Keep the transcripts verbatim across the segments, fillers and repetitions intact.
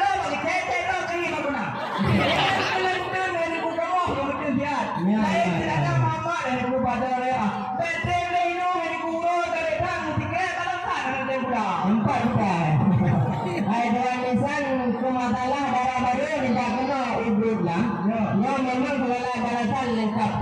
lo bak keucek-cek lo keu ié bak guna. Keuleuen-keuleuen ngon ibu kamoe ngon beuteuh siat. Ya, laén ya, sirada ya. Muhammad ngon ibu Badar ya. Beuteuh lé inong ngon ibu uroe dari tang tiket dalam tan dalam teng kuda. Empat juta. Hai tuan lisan, keu masalah dara barô nibak keunoe ibu lah. Ya. Nyoe memang segala balasan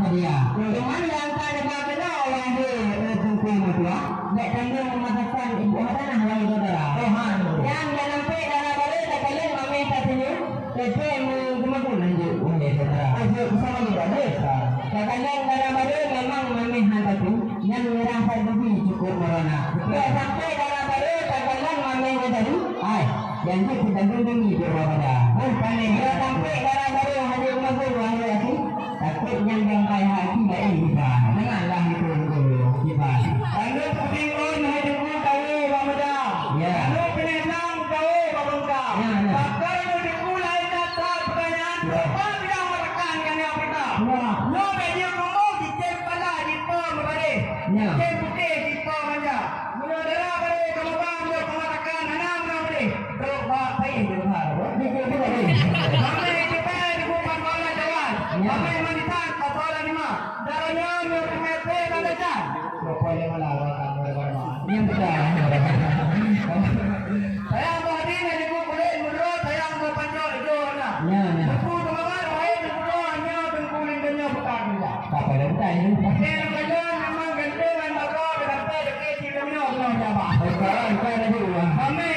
Ya. Cuman nyang ka neuba keunoe wahé, eh, Teungku meutuah, bèk tanyoe meumatakan ibu tanah wahé syedara. Tuhan. Nyang jan sampai dara barô takalon mamèh tateunyoe, leubeh meugeumagul lanjut wahé syedara. Oh, sama juga, ya. Takalon dara barô memang mamèh han tatu, nyan meurah that beubi cukup merona. Betul. Bèk sampai dara barô takalon mamèh nyang tatu, ai, janji kita lindungi di rumah pada. Oh, paling. Bèk sampai dara barô hana geumagul wahé aku. Takot nyang bangkai hati laén Iban. Janganlah itu dulu, Iban. Lalu puting on hai debu kawé bak meuda. Ya. Lalu peuneh blang kawé bak bungka. Ya, ya. Pakar nyoe debu laén that peutanyaan. Ya. Sebab bidang meurakan ngon nyang peurintah. Wah. Nyoe bèk jeuet rumoh cicém pala jipo meubareh. Ya. Cicém putéh jipo manja. Meunyoe dara barô kamoe bang, meunyoe kamoe rakan, hana meunyoe udeh. Trok bak payah jeuet beuhar, apa? Betul juga, eh. Ramé jeuet bèe dibuet pasoe lam cawan. Ya. Ramé manisan pasoe lam nima. Dara nyoe meunyoe ramé pé lam dacan. Apa yang malah orang kamu ada barang? Yang betul. Sayang boh dina dibuet kulét meudroe, sayang boh pancok ijo warna. Ya, ya. Teungku teumamat, wahé teungku droe, nyoe teungku lindon nyoe bukan kerja. Apa dah bukan ini? Oke, kerja memang ganteng dan bakal, tapi dekat kita nyoe, nyoe siapa? Bukan, bukan lagi, Bang. Ramé